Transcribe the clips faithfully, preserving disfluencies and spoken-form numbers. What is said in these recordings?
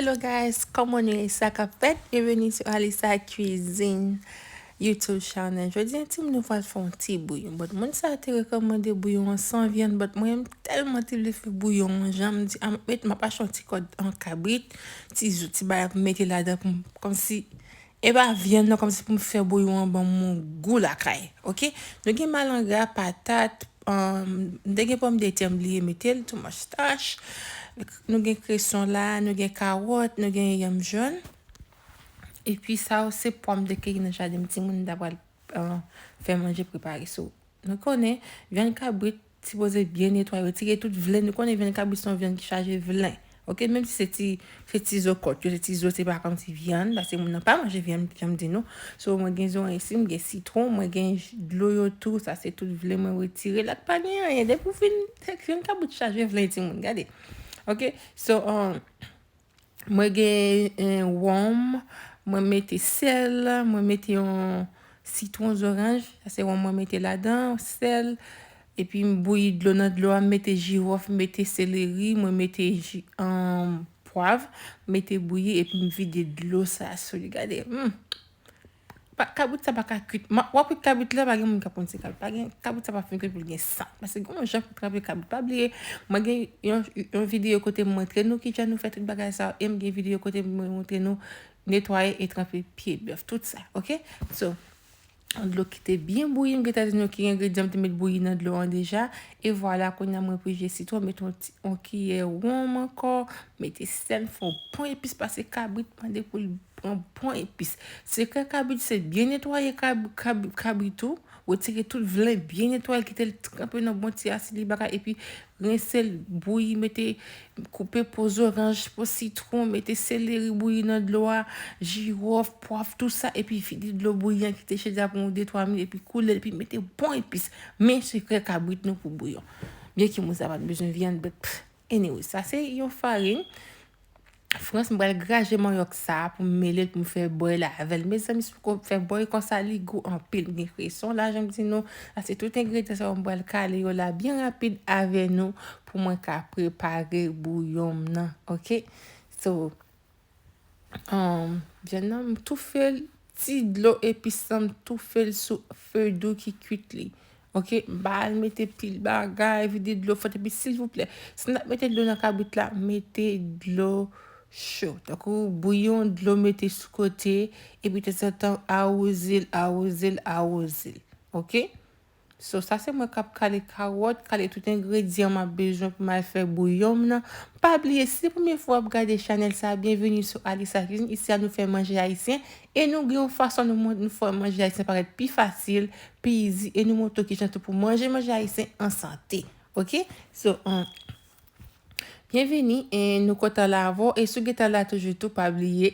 Hello guys, kòman nou ye? Sa k ap fèt? Byenveni sou Alisa Cuisine YouTube channel. Jodi a, timoun, nou pral fè yon ti bouyon. But moun sa te rekòmande bouyon an san vyann, but mwen, m tèlman te vle fè bouyon an, jan m di, a, m ap met, m ap achte yon ti kòd an kabrit, ti zo, ti bagay pou m mete ladan pou m, kòmsi, e pa vyann nan, kòmsi pou m fè bouyon an ban m yon gou lakay, oke? Nou gen malanga, patat, um, m te gen pòmdetè, m bliye mete l, too much starch. Nou gen kreson la, nou gen kawòt, nou gen yanm jòn. Epi sa yo se pòm de ke ki nan jaden m, timoun, m ta pral, uh, fè manje prepare. So, nou konnen, vyann kabrit sipoze byen netwaye, retire tout vlen. Nou konnen vyann kabrit se yon vyann ki chaje vlen. Oke, menm si se ti, se ti zo kòt yo, se ti zo, se pa kòmsi vyann, paske moun nan pa manje vyann, jan m di nou. So, mwen gen zoranj isi, mwen gen sitwon, mwen gen j-, dlo yo tou, sa se tout vlen mwen retire. La pa gen anyen. Depi w fin, se vyann kabrit chaje vlen, timoun, gade. Oke, so, um, mwen gen, eh, wonm, mwen mete sèl, mwen mete yon sitwon, zoranj, sa se wonm mwen mete ladan, sèl, epi m bouyi dlo, nan dlo a, m mete jiwòf, m mete seleri, mwen mete ji-, um, pwav, m mete bouyi, epi m vide dlo sa sou li. Gade, hmm. Pa, kabrit sa pa ka kwit. Ma, w ap kwit kabrit la, pa gen moun k ap konn se kabrit. Pa gen, kabrit sa pa fin kwit pou l gen sant. Paske gen yon jan pou tranpe kabrit. Pa bliye, mwen gen yon, yon videyo kote m montre nou kijan nou fè tout bagay sa yo. E m gen videyo kote mwen montre nou netwaye e tranpe pye bèf, tout sa, oke? So, dlo ki te byen bouyi, m gentan di nou ki engredyan m te met bouyi nan dlo an deja. E vwala, kounye a mwen prije sitwon, met yon ti, yon kiyè wonm ankò, mete sèl, fè yon bon epis, paske kabrit mande pou l pran bon epis. Sekrè kabrit se byen netwaye kab-, kab-, kabrit ou, retire tout vlen, byen netwaye, kite l tranpe nan bon ti asid li bagay, epi rense l, bouyi, mete, koupe po zoranj, po sitwon, mete seleri bouyi nan dlo a, jiwòf, pwav, tout sa, epi vide dlo bouyi an, kite chede a pou yon de twa minit, epi koule l, epi mete bon epis. Men sekrè kabrit nou pou bouyon. Byenke moun sa pa t bezwen vyann, but, pff, anyway, sa se yon farin. Frans, m pral graje manyòk sa a pou m mele l, pou m fè bòy la avè l. Mezanmi, si w ko-, fè bòy konsa, li gou anpil. M gen kreson la, jan m di nou. Sa se tout engredyan sa yo m pral kale yo la byen rapid avè nou pou mwen ka prepare bouyon m nan, oke? So, um, vyann nan, m toufe l, ti dlo epis lan, m toufe l sou fe dou ki kwit li. Oke, m pa al mete pil bagay, vide dlo fòt, epi silvouplè, si n ap mete dlo nan kabrit la, mete dlo cho. Tankou bouyon, dlo mete sou kote, epi tanzantan awoze l, awoze l, awoze l. Oke? So, sa se mwen k ap kale kawòt, kale tout engredyan m ap bezwen pou m al fè bouyon m nan. Pa bliye, si se premye fwa w ap gade chanèl sa a, byenveni sou Alisa Cuisine. Isi a, nou fè manje ayisyen. E nou gen yon fason nou, nou fè manje ayisyen parèt pi fasil, pi izi, e nou montre w kijan tou pou manje manje ayisyen an sante. Oke? So, um, byenveni, e nou kontan la avè w. E si w gentan la toujou tou, pa bliye,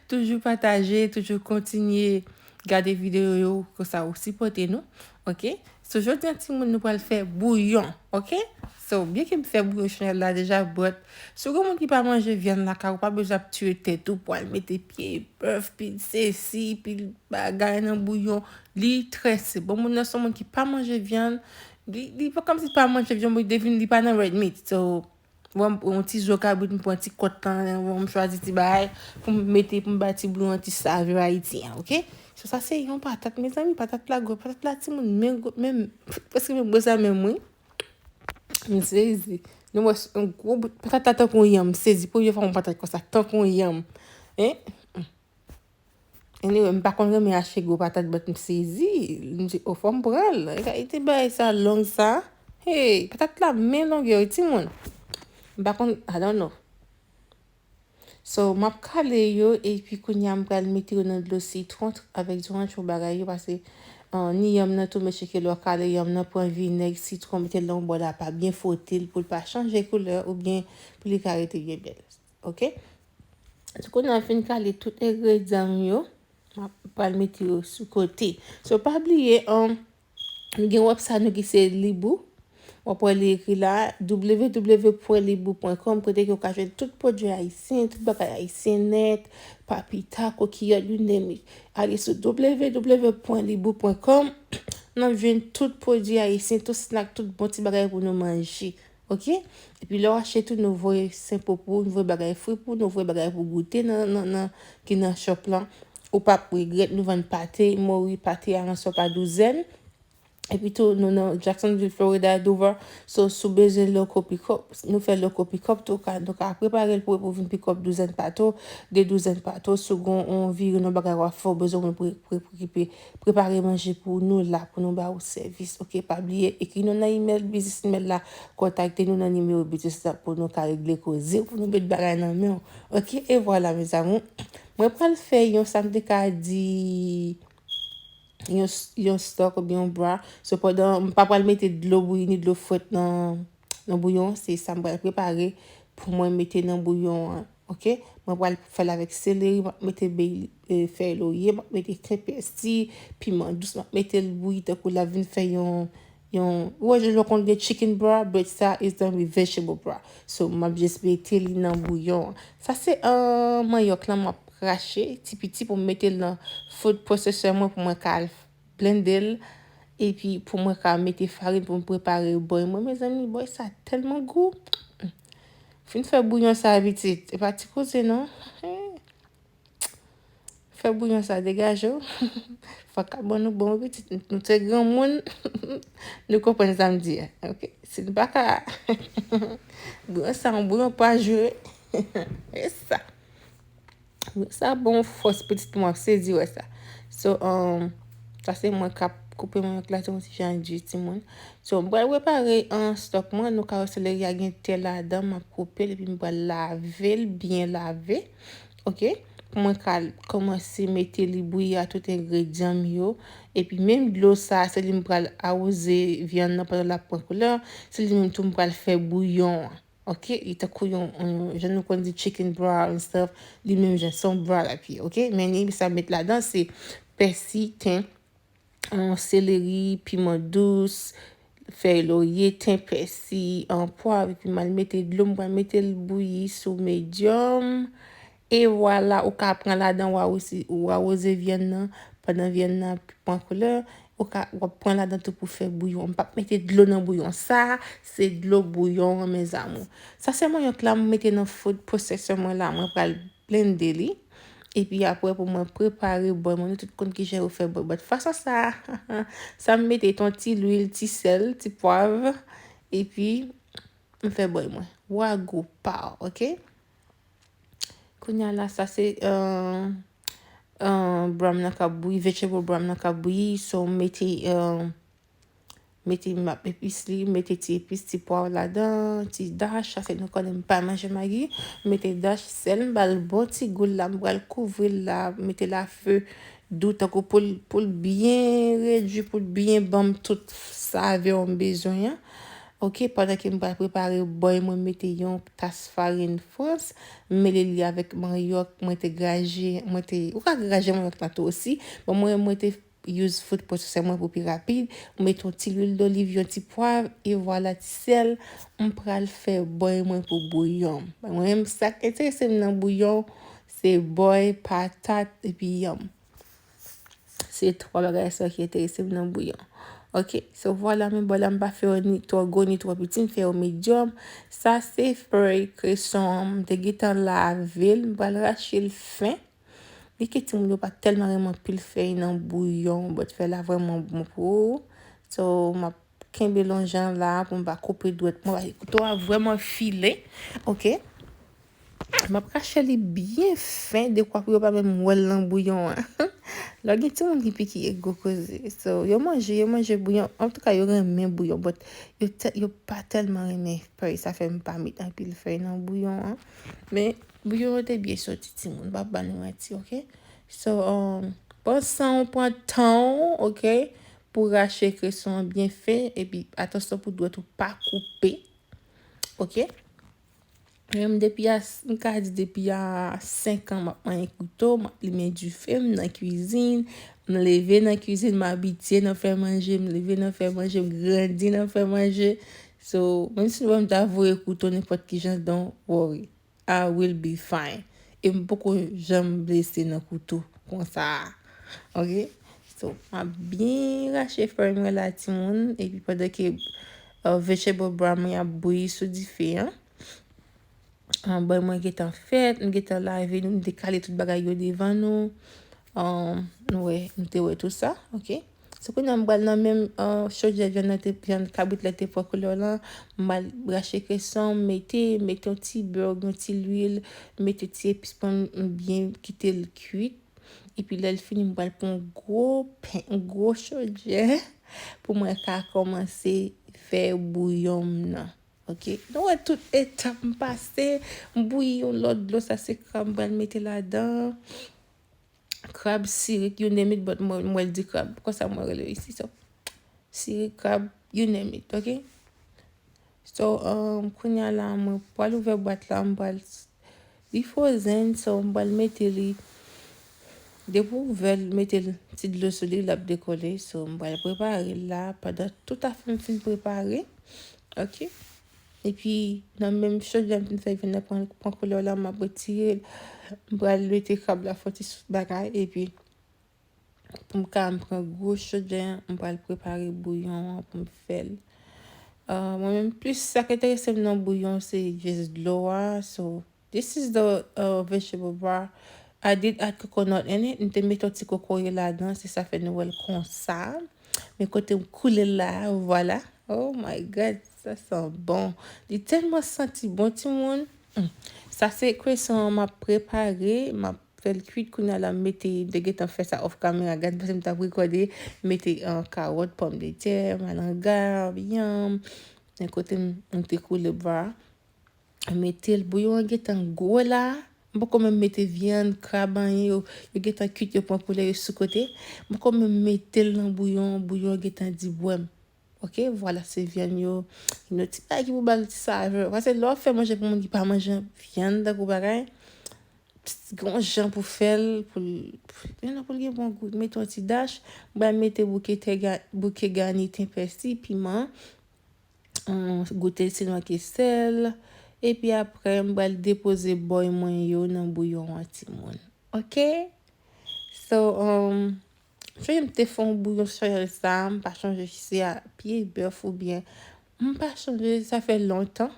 toujou pataje, toujou kontinye gade videyo yo, konsa ou sipòte nou. Oke? So, jodi a, timoun, nou pral fè bouyon. Oke? So, byenke m fè bouyon chanèl la deja, but si w gen moun ki pa manje vyann lakay ou, pa bezwen ap tiye tèt ou pou al mete pye bèf, pil sesi, pil bagay nan bouyon. Li trè senp. Bon, moun nan se yon moun ki pa manje vyann. Li, li pa kòmsi pa manje vyann, bon, li devin, li pa nan red meat. So, bon, m pran yon ti zo kabrit, m pran ti kòt lan, bon, m chwazi ti bagay pou m mete, pou m ba ti bouyon an ti savè ayiti an, oke? So, sa se yon patat, mezanmi, patat la gwo, patat la timoun, men gwo, men, prèske men gwo sa menm, wi. M sezi. Nou wè s-, yon gwo bout patat la tankou yon yanm. M sezi. Premye fwa m wè patat konsa, tankou yon yanm. Hein? Anyway, m pa konn renmen achte gwo patat, but m sezi. M di, "O, fò m pran l." E kalite bagay sa long sa. Hey, patat la men longè wi, timoun. M pa konn, I don't know. So, m ap kale yo, epi kounye a m pral mete yo nan dlo sitwon avèk zoranj pou bagay yo, paske, uh, ni yanm nan tou, men cheke lè w kale yanm nan, pran vinèg, sitwon, mete l nan yon bòl apa, byen fwote l pou l pa chanje koulè oubyen pou li ka rete byen bèl. Oke? So, kounye a m fin kale tout engredyan m yo, m ap pral mete yo sou kote. So, pa bliye, um, nou gen website nou ki se Libou. W ap wè li ekri la, w w w pwen libou pwen kòm, kote ke w ka jwenn tout pwodui ayisyen, tout bagay ayisyen nèt, papita, kokiyòt, you name it. Ale sou w w w pwen libou pwen kòm, n ap jwenn tout pwodui ayisyen, tout snack, tout bon ti bagay pou nou manje. Ok? Epi lè w achte tou, nou voye senpo pou ou, nou voye bagay fri pou ou, nou voye bagay pou goute nan, nan, nan, ki nan shop lan. Ou p ap regrèt, nou vann pate, mori, pate a ranson pa douzèn. Epi tou, nou nan Jacksonville, Florida, Dover. So, si w bezwen local pick up, nou fè local pick up tou, ka, nou ka prepare l pou, pou vin pick up douzèn pato, de douzèn pato, si w gen yon vire, yon bagay w ap fè, w bezwen moun pre, pre, pre, pre, prepare manje pou nou la, pou nou ba ou sèvis, ok? Pa bliye, ekri nou nan email, business email la, kontakte nou nan nimewo business la pou nou ka regle koze, pou nou met bagay nan men w, ok? E vwala, mes amours. Mwen pral fè yon, sa m te ka di, yon, yon stock oubyen yon bra. Sepandan, m pa pral mete dlo bouyi ni dlo frèt nan, nan bouyon. Se sa m pral prepare pou mwen mete nan bouyon an. Ok? Mwen pral fè l avèk seleri, m ap mete bay, eh, fèy lorye, m ap mete ten pèsi, piman dous, m ap mete l bouyi tankou l ap vin fè yon, yon, ou wè, jan lè w konn gen chicken bra, but sa is done with vegetable bra. So, m ap just mete li nan bouyon an. Sa se, eh, manyòk lan, m ap rache ti piti pou m mete l nan food processor mwen pou mwen ka al blende l. Epi pou mwen ka mete farin pou m prepare bòy mwen. Mezanmi, bòy sa tèlman gou. Fin fè bouyon sa, pitit. E pa ti koze, non. Fè bouyon sa, degaje w. Fòk a ban nou bon, pitit. Nou te granmoun. Nou konprann sa m di a. Ok? Si nou pa ka. Bouyon sa, yon bouyon pa jwe. E sa. Sa bon fòs pitit pou mwen ap sezi wè sa. So, um, sa se mwen k ap koupe manyòk la, se yon ti jan di timoun. So, m pral repare an stock mwen, nou ka wè seleri a gen tè ladan, m ap koupe l, epi m pral lave l, byen lave. Ok? Pou mwen ka kòmanse mete li bouyi a tout engredyan m yo. Epi menm dlo sa, se li m pral awoze vyann nan pandan l ap pran koulè. Se li menm tou m pral fè bouyon an. Ok, li tankou yon, yon, jan nou konn di chicken broth and stuff, li menm jan, se yon broth l ap ye, ok? Men li sa met ladan, se pèsi, ten, yon seleri, piman dous, fèy lorye, ten, pèsi, an pwav, epi m al mete dlo, m pral mete l bouyi sou medium. E vwala, ou ka pran ladan, ou awoze, ou awoze vyann nan, pandan vyann nan ap pran koulè, ou ka, w ap pran ladan tou pou fè bouyon. M p ap mete dlo nan bouyon sa, se dlo bouyon an, mes amours. Sa se manyòk la m mete nan food processor mwen la, mwen pral blende li. Epi apre pou mwen prepare bòy mwen, nou tout konn kijan yo fè bòy. But fason sa, sa m mete yon ti lwil, ti sèl, ti pwav, epi m fè bòy mwen. Wagou pa, ok? Kounye a la, sa se, euh, euh, broth nan k ap bouyi, vegetable broth nan k ap bouyi. So, m mete, euh, mete m ap epis li, mete ti epis, ti pwav ladan, ti dash, sa se nou konnen m pa manje magi. M mete dash, sèl, m ba l bon ti gou la, m pral kouvri l la, mete l a fe dou tankou pou l, pou l byen redui, pou l byen ban m tout savè m bezwen an. Ok, pandan ke m pral prepare bòy mwen, mete yon tas farin frans, m mele li avèk manyòk, mwen te graje, mwen te, ou ka graje manyòk la tou osi, bon mwen, mwen te use food processor mwen pou pi rapid, m mete yon ti lwil doliv, yon ti pwav, e vwala ti sèl, m pral fè bòy mwen pou bouyon. Mwen menm, sa k enterese m nan bouyon, se bòy, patat, epi yanm. Se twa bagay sa ki enterese m nan bouyon. Ok, so vwala, men bòy la m pa fè yo ni twò gwo ni twò piti, m fè yo medium. Sa se fèy kreson an, m te gentan lave l, m pral rache l fen. Li ke timoun yo pa tèlman renmen anpil fèy nan bouyon, but fèy la vrèman bon pou ou. So, m ap kenbe l yon jan la pou m pa koupe dwèt mwen, paske kouto a vrèman file. Ok. M ap rache li byen fen, dekwa pou yo pa menm wè l nan bouyon an. Lè gen timoun ki piki e gwo koze. So, yo manje, yo manje bouyon. Antouka, yo renmen bouyon, but yo, te, yo pa tèlman renmen fèy. Sa fè m pa met anpil fèy nan bouyon an. Men, bouyon an te byen soti, timoun. M p ap ba nou manti, ok? So, um, pran san w, pran tan w, ok? Pou rache kreson an byen fen, epi atansyon pou dwèt ou pa koupe, ok? Menm depi a, m ka di depi a senk an, m ap manyen kouto, m ap limen dife, m nan kwizin, m leve nan kwizin, m abitye nan fè manje, m leve nan fè manje, m grandi nan fè manje. So, menm si nou wè m ta voye kouto nenpòt ki jan, don't worry. I will be fine. E m poko janm blese nan kouto konsa a. Ok? So, m ap byen rache fèy mwen la, timoun. Epi pandan ke uh, vegetable broth mwen ap bouyi sou dife an. Uh, bòy mwen gentan fèt, m gentan lave, nou dekale tout bagay yo devan nou. Um, nou wè, nou te wè tout sa, ok? So, kounye a m pral nan menm, uh, chodyè vyann nan te, vyann kabrit la te pran koulè lan, m pral rache kreson, m mete, mete yon ti bè, yon ti lwil, mete ti epis pou m byen kite l kuit. Epi lè l fini, m pral pran yon gwo pen, yon gwo chodyè pou mwen ka kòmanse fè bouyon m nan. Ok? Nou wè tout etap m pase, m bouyi yon lòt dlo, sa se krab m pral mete ladan. Krab, sirik, you name it, but mwen, mwen di krab. Konsa mwen rele isi, so. Sirik, krab, you name it, ok? So, um, kounye a la, mwen pral ouvè bwat la, m pral li frozen, so m pral mete li. Depi w ouvè l, mete l, ti dlo sou li, l ap dekole. So, m pral prepare l la. Pandan tout afè m fin prepare, ok? Epi, nan menm chodyè m fin fè vyann nan pran, pran koulè la, m ap retire l. M pral mete krab la fè ti sous bagay, epi pou m ka m pran gwo chodyè, m pral prepare bouyon an pou m fè l. Uh, mwen menm, plis sa k enterese m nan bouyon, se just dlo a. So, this is the, uh, vegetable broth. I did add coconut in it. M te mete yon ti kokoye ladan, se sa fè nou wè l konsa. Men kote m koule l la, vwala. Oh my God, sa san bon. Li tèlman santi bon, timoun. Mm. Sa se kreson an m ap prepare, m ap fè l kuit. Kounye a la, m mete, m te gentan fè sa off camera, gad, paske m t ap rekòde, m mete, uh, kawòt, pòmdetè, malanga, yanm. Men kote m, m te koule broth. Mete l, bouyon an gentan gwo la. M poko menm mete vyann, krab, anyen, yo, yo gentan kuit, yo pran koulè, yo sou kote. M poko menm mete l nan bouyon, bouyon an gentan di bwè m. Ok, vwala, se vyann yo. Yon ti bagay ki pou ba l ti savè. Paske lè w ap fè manje pou moun ki pa manje vyann, tankou bagay, gen yon jan pou fè l, pou l, you know, pou l gen bon gou. Mete yon ti dash, m pral mete bouke tè ga-, bouke gani, ten pèsi, piman, um, goute si l manke sèl. Epi apre, m pral depoze bòy mwen yo nan bouyon an, timoun. Ok? So, um, chonje m te fè yon bouyon sou chanèl sa, m pa chonje si se a pye bèf oubyen, m pa chonje, sa fè lontan.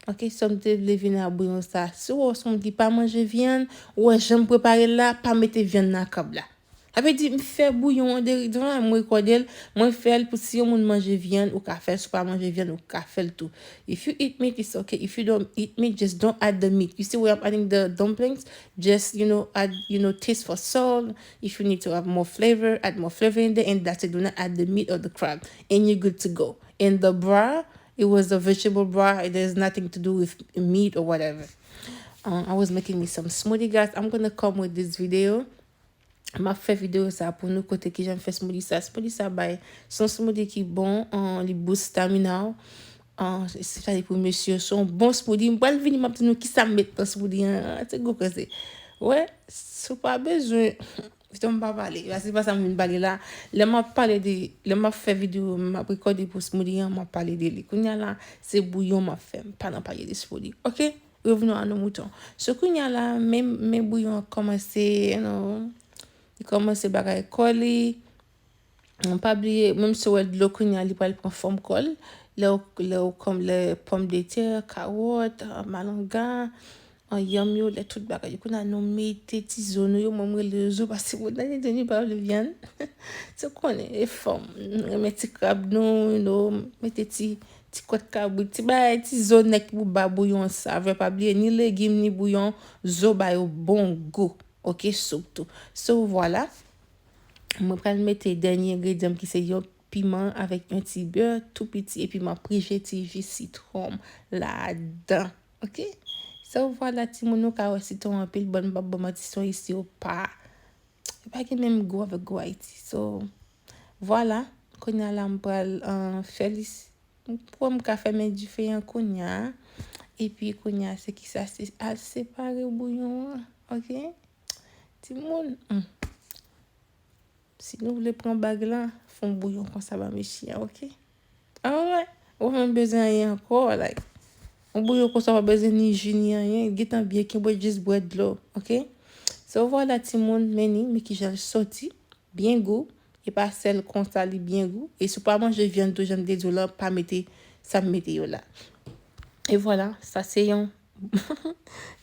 Ok, so m te vle vin a bouyon sa. Si w wè w se yon moun ki pa manje vyann, ou wè jan m prepare l la, pa mete vyann nan krab la. Sa vle di, m fè bouyon an de, devan m rekòde l, mwen fè l pou si yon moun manje vyann, ou ka fè l, si w pa manje vyann, ou ka fè l tou. If you eat meat, it's okay. If you don't eat meat, just don't add the meat. You see where I'm adding the dumplings? Just, you know, add, you know, taste for salt. If you need to have more flavor, add more flavor in there, and that's it. Do not add the meat or the crab, and you're good to go. And the broth, it was a vegetable broth. It has nothing to do with meat or whatever. Um, I was making me some smoothie, guys. I'm gonna come with this video. M ap fè videyo sa pou nou, kote kijan m fè smoothie sa. Smoothie sa bay, se yon smoothie ki bon, uh, li boost stamina w. Uh, especially pou mesye yo, se yon bon smoothie. M pral vini, m ap di nou kisa m met nan smoothie an. Se gwo koze. Wè, si w pa bezwen, se m pa pale. Paske se pa sa m vin pale la. Lè m ap pale de, lè m ap fè videyo, m ap rekòde pou smoothie an, m ap pale de li. Kounye a la, se bouyon m ap fè. M pa nan pale de smoothie. Ok? Revenons à nos moutons. So, kounye a la, men, men bouyon an kòmanse, you know, li kòmanse bagay kò li. Pa bliye, menm si w wè dlo kounye a, li pral pran fòm kò l. Lè w, lè w kòm, lè pòmdetè, kawòt, ah, malanga, ah, yanm yo, lè tout bagay yo. Kounye a nou mete ti zo nou yo, mwen m rele yo zo, paske moun nan gen deni pa vle vyann. Se konnen, e fanm, nou renmen ti krab nou, nou mete ti, ti kwèt kabrit, ti bagay, ti zo nèg pou ba bouyon an savè. Pa bliye, ni legim, ni bouyon, zo ba yo bon gou. Ok, soup tou. So, vwala. Mwen pral mete dènye engredyan m ki se yon piman avèk yon ti bè tou piti epi m ap prije ti ji sitwon m ladan. Ok? So, vwala, timoun, nou ka wè sitwon anpil, bon, m p ap ba w manti, sitwon isi yo pa, yo pa gen menm gou avèk gou Ayiti. So, vwala, kounye a la, m pral, euh, fè li, m kwè m ka fèmen dife an kounye a. Epi kounye a, se kisa? Se al separe bouyon an, ok? Timoun, hmm. Si nou vle pran bag lan, fè yon bouyon konsa ba mesye a, ok? Alright. Ou pa menm bezwen anyen ankò, like. Yon bouyon konsa, ou pa bezwen ni ji, ni anyen. Gentan byen kenbe, jis bwè dlo, ok? So, vwala, timoun, men ni, men kijan l soti. Byen gou. E pa sèl konsa li byen gou. E si w pa manje vyann tou, jan m te di w lan, pa mete sa m mete yo la. E vwala, sa se yon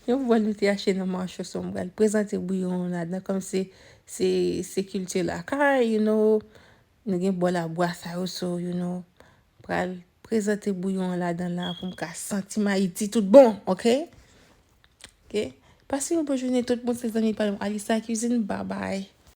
yon bòl nou te achte nan Marshalls. M pral prezante bouyon an ladan kòm se se se kilti lakay, you know. Nou gen bòl a bwa sa yo, so, you know, pral prezante bouyon an ladan la pou m ka santi m Ayiti tout bon, ok? Ok? Pase yon bon jounen tout moun, se zanmi pa nou Alisa Cuisine. Bye bye.